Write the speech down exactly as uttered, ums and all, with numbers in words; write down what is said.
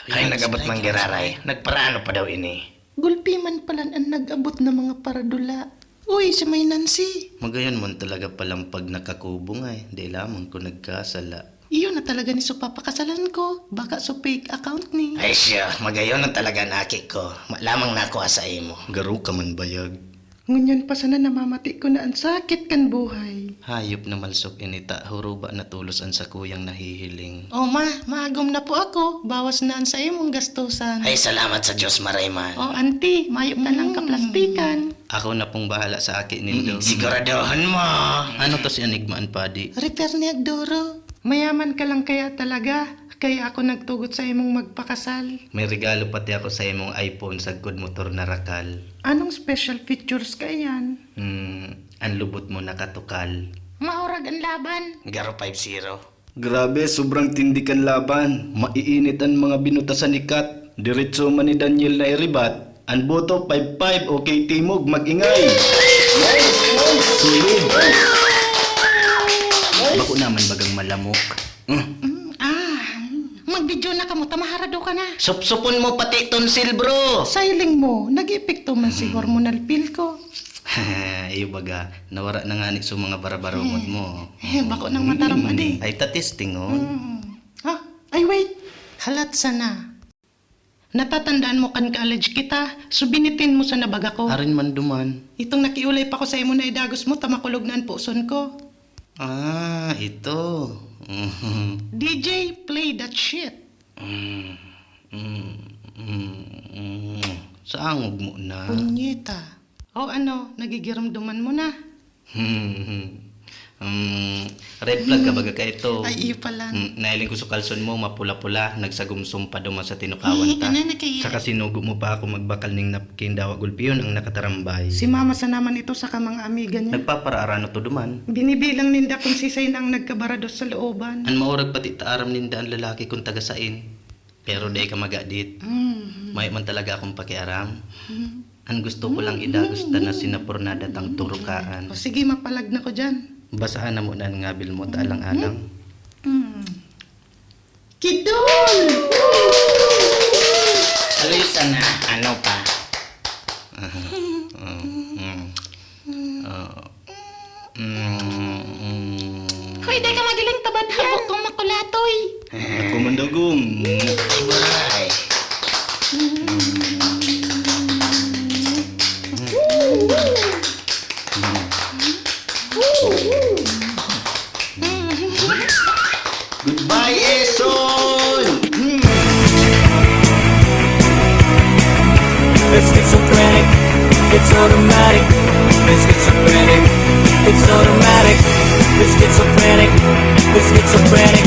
Ay, nag-abot man giraray. Nagparaano pa daw ini? Gulpi man palan an nag-abot na mga paradula. Uy, si May Nancy! Magayon man talaga palan pag nakakubong ay, di lamang ko nagkasala. Iyo na talaga ni so papakasalan ko. Baka so fake account ni. Ay siya, magayon na talaga an aki ko. Ma-, lamang na ako sa imo. Garo ka man bayag. Ngunyan pa sana namamati ko na an sakit kan buhay. Hayop na malsok ini ta, huruba na tolos an sakuyang nahihiling. O ma, maagom na po ako, bawas na an saimong gastusan. Ay, salamat sa Diyos, maray man. O auntie, mayo ka nang Mm. kaplastikan. Ako na pong bahala sa aki nindo. Mm, siguradohon mo. Ano to si Enigma an padi? Repair ni Agdoro. Mayaman ka lang kaya talaga, kaya ako nagtugot sa imong magpakasal. May regalo pati ako sa imong iPhone sagkod motor na rakal. Anong special features kaiyan? Hmm, an lubot mo nakatukal. Maurag an laban. Garo five zero. Grabe, sobrang tindi kan laban. Maiinit an mga binutasan ni Kat. Diretso man ni Daniel na iribat. An boto, five five. Okay, Timog, mag-ingay. Solid. Bako naman bagang malamok. Mm. Mm, ah, mm. Mag-video na kamo, ta maharado ka na. Supsupon mo pati tonsil, bro. Siling mo, nag-epekto man si Mm. hormonal pill ko. Iyo baga, nawara na ngani so mga barabarongod Mm. mo. Eh, bako nang mataram, Mm. adi. Ay, ta testing, oh. Mm. Ah, ay, wait. Halat sana. Natatandaan mo kan college kita, so binitin mo sa nabag ako. Arin man duman. Itong nakiulay pa ko sa imo na idagos mo, ta makulog na an puson ko. Ah, ito. D J, play that shit. Mm, mm, mm, mm. Sa angog mo na. Punyeta. O ano, nagigiromdoman mo na? Hmm, hmm. Hmm, red flag ka baga ka ito. Ay, iyo pala. Hmm, nahiling ko sa kalson mo, mapula-pula, nagsagumsum pa duman sa tinukawan ta. Ay, ano na kaya? Saka sinugo mo pa ako magbakal ning napkin, dawa gulpiyon ang nakatarambay. Si mama sa naman ito saka mga amiga niya. Nagpaparaarano to duman? Binibilang ninda kung sisay na ang nagkabarados sa looban. An maurag pati ta aram ninda an lalaki kung taga sain. Pero dai ka magadit. Mhm. Mayo man talaga akong pakiaram. Mhm. An gusto ko lang idagos ta na sinapor na datang turukaan. O sige, mapalag na ko diyan. Basahan na mo na an ngabil mo, ta alang-alang. Mm. Kidul! Alisan na, ano pa? Aha. Mm, mm. Ah. Mm, mm. Hoy, dai ka magiling, tabad yan. Habo kang makulatoy. Ako man dagom. Ay, baray. Goodbye, Eson! Hmm. It's schizophrenic, it's automatic. It's schizophrenic, it's automatic. It's schizophrenic, it's schizophrenic.